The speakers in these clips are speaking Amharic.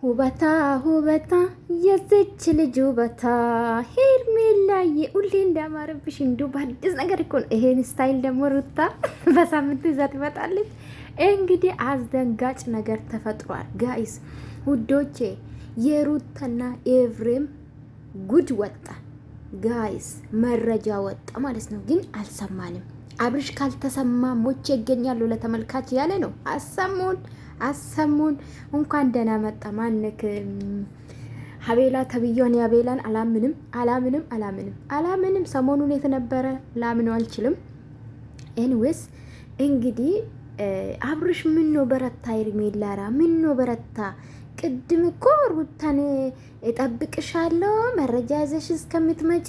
ውበታ ውበታ የዚች ልጅ ውበታ ሄርሜላዬ ሁሌ እንዳማረብሽ እንዲሁ በአዲስ ነገር እኮ ነው። ይሄን style ደግሞ ሩታ በሳምንቱ ይዛ ትመጣለች። እንግዲህ አስደንጋጭ ነገር ተፈጥሯል guys ውዶቼ፣ የሩታና ኤፍሬም ጉድ ወጣ guys፣ መረጃ ወጣ ማለት ነው። ግን አልሰማንም። አብርሽ ካልተሰማ ሞቼ ይገኛሉ ለተመልካች ያለ ነው። አሰሙን አሰሙን። እንኳን ደህና መጣ። ማንክ ሀቤላ ተብዬውን የአቤላን አላምንም አላምንም አላምንም አላምንም። ሰሞኑን የተነበረ ላምነው አልችልም። Anyways እንግዲህ አብርሽ ምን ነው በረታ፣ ሄርሜላራ ምን ነው በረታ። ቅድም እኮ ሩታን እጠብቅሻለሁ መረጃ ይዘሽ እስከምትመጪ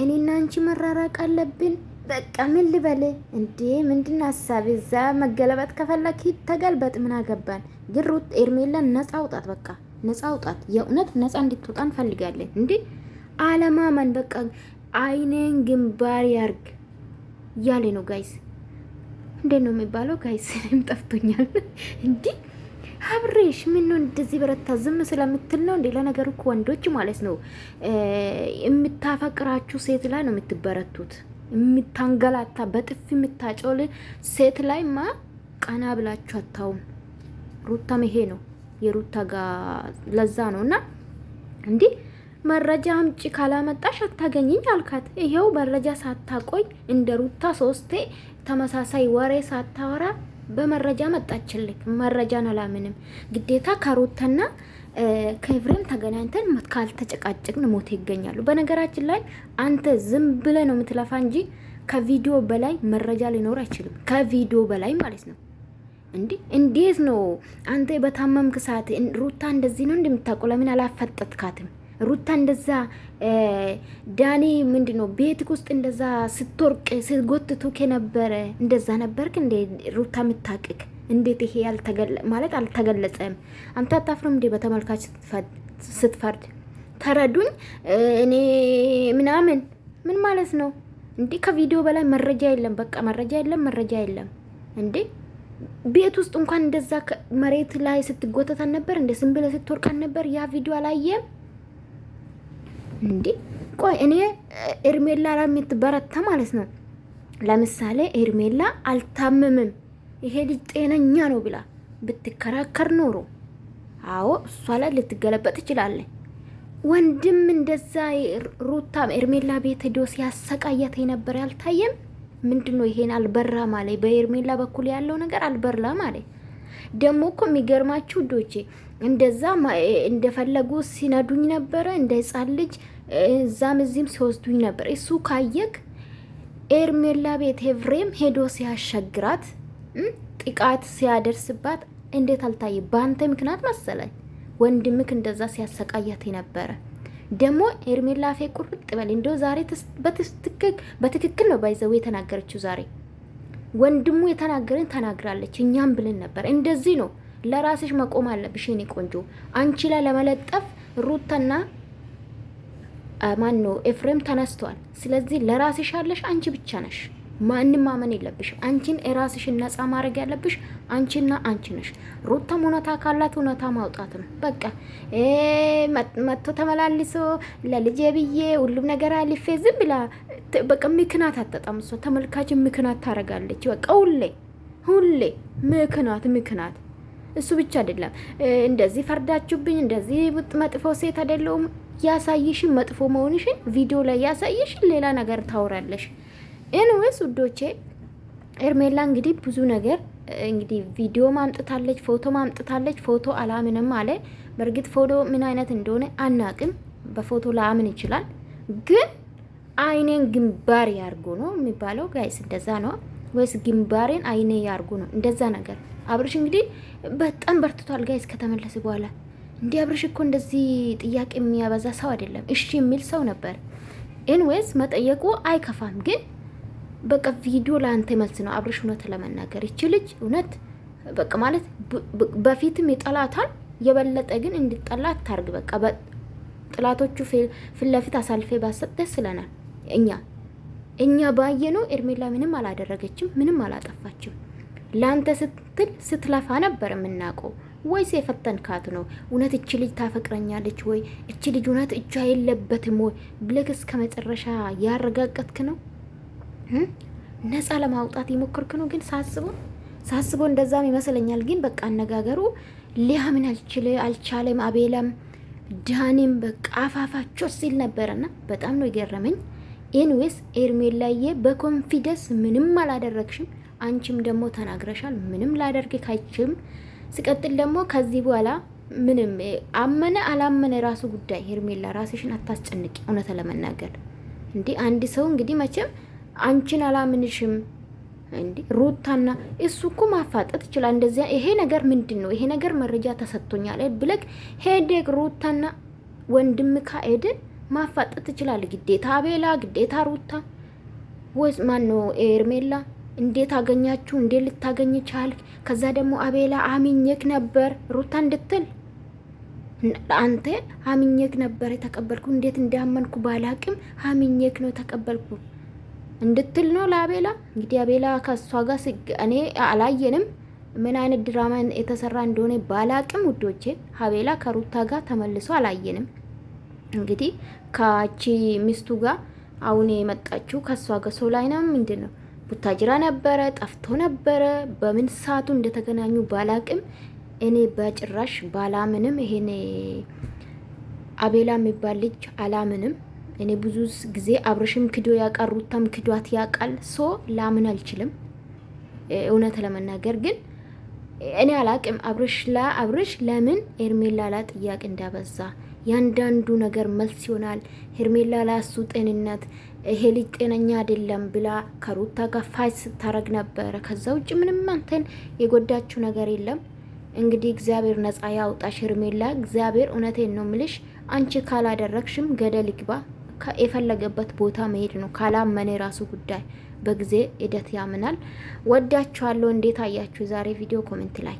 እኔና አንቺ መራራቅ አለብን በቃ ምን ልበል እንዴ? ምንድን ሀሳብ እዛ መገለበጥ ከፈለክ ተገልበጥ። ምን አገባን? ግን ሩት ኤርሜላን ነፃ አውጣት፣ በቃ ነፃ አውጣት። የእውነት ነፃ እንድትወጣ እንፈልጋለን። እንዴ አለማመን በቃ አይኔን ግንባር ያርግ እያለ ነው guys። እንዴት ነው የሚባለው guys? እኔም ጠፍቶኛል። እንዲህ አብሬሽ ምን ነው እንደዚህ በረታ? ዝም ስለምትል ነው እንዴ? ለነገሩ እኮ ወንዶች ማለት ነው የምታፈቅራችሁ ሴት ላይ ነው የምትበረቱት። የምታንገላታ በጥፊ የምታጮል ሴት ላይ ማ ቀና ብላችሁ አታውም። ሩታም ይሄ ነው የሩታ ጋር ለዛ ነው እና እንዲህ መረጃ አምጪ ካላመጣሽ አታገኝኝ አልካት። ይሄው መረጃ ሳታቆይ እንደ ሩታ ሶስቴ ተመሳሳይ ወሬ ሳታወራ በመረጃ መጣችልክ። መረጃን አላምንም ግዴታ ከሩታና ከኤፍሬም ተገናኝተን ካልተጨቃጨቅን ሞት ይገኛሉ። በነገራችን ላይ አንተ ዝም ብለህ ነው የምትለፋ እንጂ ከቪዲዮ በላይ መረጃ ሊኖር አይችልም። ከቪዲዮ በላይ ማለት ነው። እንዴ እንዴት ነው አንተ በታመምክ ሰዓት ሩታ እንደዚህ ነው እንደምታውቀው ለምን አላፈጠጥካትም? ሩታ እንደዛ ዳኒ ምንድን ነው ቤትክ ውስጥ እንደዛ ስትወርቅ ስትጎትቱ ከነበረ እንደዛ ነበርክ እንዴ ሩታ የምታቅክ እንዴት ይሄ ማለት አልተገለጸም? አንተ አታፍርም እንዴ በተመልካች ስትፈርድ? ተረዱኝ እኔ ምናምን ምን ማለት ነው እንዴ? ከቪዲዮ በላይ መረጃ የለም። በቃ መረጃ የለም፣ መረጃ የለም። እንዴ ቤት ውስጥ እንኳን እንደዛ መሬት ላይ ስትጎተት ነበር እንዴ? ዝም ብለህ ስትወርቅ ነበር? ያ ቪዲዮ አላየም እንዴ? ቆይ እኔ ኤርሜላ ላይ የምትበረታ ማለት ነው። ለምሳሌ ኤርሜላ አልታመምም ይሄ ልጅ ጤነኛ ነው ብላ ብትከራከር ኖሮ አዎ እሷ ላይ ልትገለበጥ ትችላለች። ወንድም እንደዛ ሩታ ኤርሜላ ቤት ሄዶ ሲያሰቃያት የነበረ አልታየም? ምንድን ነው ይሄን አልበራ ማለ። በኤርሜላ በኩል ያለው ነገር አልበራ ማለ። ደግሞ እኮ የሚገርማችሁ ዶቼ እንደዛ እንደፈለጉ ሲነዱኝ ነበረ፣ እንደ ህፃን ልጅ እዛም እዚህም ሲወስዱኝ ነበር። እሱ ካየክ ኤርሜላ ቤት ኤፍሬም ሄዶ ሲያሸግራት ጥቃት ሲያደርስባት እንዴት አልታየ? በአንተ ምክንያት መሰለኝ ወንድምክ እንደዛ ሲያሰቃያት የነበረ። ደግሞ ሄርሜላ አፌ ቁርጥ በል እንደው ዛሬ በትክክል ነው by the way የተናገረችው። ዛሬ ወንድሙ የተናገረን ተናግራለች። እኛም ብለን ነበር። እንደዚህ ነው ለራስሽ መቆም አለብሽ የኔ ቆንጆ። አንቺ ላይ ለመለጠፍ ሩታና ማን ነው ኤፍሬም ተነስቷል። ስለዚህ ለራስሽ ያለሽ አንቺ ብቻ ነሽ። ማንም ማመን የለብሽ። አንቺን የራስሽን ነፃ ማድረግ ያለብሽ አንቺና አንቺ ነሽ። ሩታም እውነታ ካላት እውነታ ማውጣት ነው በቃ። መጥቶ ተመላልሶ ለልጄ ብዬ ሁሉም ነገር አልፌ ዝም ብላ በቃ ምክንያት አታጣም። እሷ ተመልካችን ምክንያት ታደርጋለች። በቃ ሁሌ ሁሌ ምክንያት ምክንያት። እሱ ብቻ አይደለም እንደዚህ ፈርዳችሁብኝ፣ እንደዚህ መጥፎ ሴት አይደለሁም ያሳይሽን መጥፎ መሆንሽን ቪዲዮ ላይ ያሳይሽን ሌላ ነገር ታወራለሽ። Anyways ውዶቼ ኤርሜላ እንግዲህ ብዙ ነገር እንግዲህ ቪዲዮ ማምጥታለች፣ ፎቶ ማምጥታለች። ፎቶ አላምንም አለ። በእርግጥ ፎቶ ምን አይነት እንደሆነ አናቅም። በፎቶ ላምን ይችላል፣ ግን አይኔን ግንባር ያርጎ ነው የሚባለው guys፣ እንደዛ ነው ወይስ ግንባሬን አይኔ ያርጎ ነው? እንደዛ ነገር። አብርሽ እንግዲህ በጣም በርትቷል guys ከተመለሰ በኋላ። እንዲህ አብርሽ እኮ እንደዚህ ጥያቄ የሚያበዛ ሰው አይደለም፣ እሺ የሚል ሰው ነበር። Anyways መጠየቁ አይከፋም ግን በቃ ቪዲዮ ለአንተ መልስ ነው አብርሽ። እውነት ለመናገር ይቺ ልጅ እውነት በቃ ማለት በፊትም ይጠላታል፣ የበለጠ ግን እንድጠላ አታርግ። በቃ ጥላቶቹ ፊት ለፊት አሳልፌ ባሰጥ ደስ ይለናል። እኛ ባየነው ኤርሜላ ምንም አላደረገችም፣ ምንም አላጠፋችም። ለአንተ ስትል ስትለፋ ነበር የምናውቀው። ወይስ የፈተንካት ነው? እውነት እች ልጅ ታፈቅረኛለች ወይ፣ እች ልጅ እውነት እጇ የለበትም ወይ ብለህ እስከ መጨረሻ ያረጋገጥክ ነው? ነፃ ለማውጣት የሞከርክ ነው? ግን ሳስቦ እንደዛም ይመስለኛል። ግን በቃ አነጋገሩ ሊያምን አልቻለም። አቤላም ዳኒም በቃ አፋፋቸው ሲል ነበረና በጣም ነው የገረመኝ። Anyways ኤርሜላዬ በ confidence ምንም አላደረግሽም። አንቺም ደግሞ ተናግረሻል። ምንም ላደርግ ካይችም። ሲቀጥል ደግሞ ከዚህ በኋላ ምንም አመነ አላመነ ራሱ ጉዳይ። ሄርሜላ ራስሽን አታስጨንቂ። እውነት ለመናገር እንዲህ አንድ ሰው እንግዲህ መቼም አንቺን አላምንሽም እንዲ ሩታና እሱ እኮ ማፋጠጥ ይችላል። እንደዚያ ይሄ ነገር ምንድን ነው? ይሄ ነገር መረጃ ተሰጥቶኛል ብለክ ሄደክ ሩታና ወንድም ካሄድ ማፋጠጥ ትችላል። ግዴታ አቤላ፣ ግዴታ ሩታ ወይስ ማን ነው ኤርሜላ? እንዴት አገኛችሁ? እንዴት ልታገኝ ቻልክ? ከዛ ደግሞ አቤላ አሚኘክ ነበር ሩታ እንድትል አንተ አሚኘክ ነበር የተቀበልኩ፣ እንዴት እንዳመንኩ ባላቅም አሚኘክ ነው የተቀበልኩ እንድትል ነው ለአቤላ። እንግዲህ አቤላ ከእሷ ጋር እኔ አላየንም ምን አይነት ድራማ የተሰራ እንደሆነ ባላቅም ውዶቼ፣ አቤላ ከሩታ ጋር ተመልሶ አላየንም። እንግዲህ ከቺ ሚስቱ ጋር አሁን የመጣችው ከእሷ ጋር ሰው ላይ ነው ምንድን ነው ቡታጅራ ነበረ፣ ጠፍቶ ነበረ። በምን ሰዓቱ እንደተገናኙ ባላቅም እኔ በጭራሽ ባላምንም ይሄኔ አቤላ የሚባል ልጅ አላምንም። እኔ ብዙ ጊዜ አብርሽም ክዶ ያውቃል፣ ሩታም ክዷት ያውቃል። So ላምን አልችልም እውነት ለመናገር ግን እኔ አላቅም። አብርሽ ላ አብርሽ ለምን ኤርሜላ ላ ጥያቄ እንዳበዛ ያንዳንዱ ነገር መልስ ይሆናል። ሄርሜላ ላሱ ጤንነት ይሄ ልጅ ጤነኛ አይደለም ብላ ከሩታ ጋር fight ስታረግ ነበረ። ከዛ ውጭ ምንም አንተን የጎዳችው ነገር የለም። እንግዲህ እግዚአብሔር ነጻ ያውጣሽ ሄርሜላ። እግዚአብሔር እውነቴን ነው ምልሽ፣ አንቺ ካላደረግሽም ገደል ይግባ። የፈለገበት ቦታ መሄድ ነው። ካላመነ የራሱ ጉዳይ፣ በጊዜ ሂደት ያምናል። ወዳችኋለሁ። እንዴት አያችሁ ዛሬ ቪዲዮ? Comment ላይ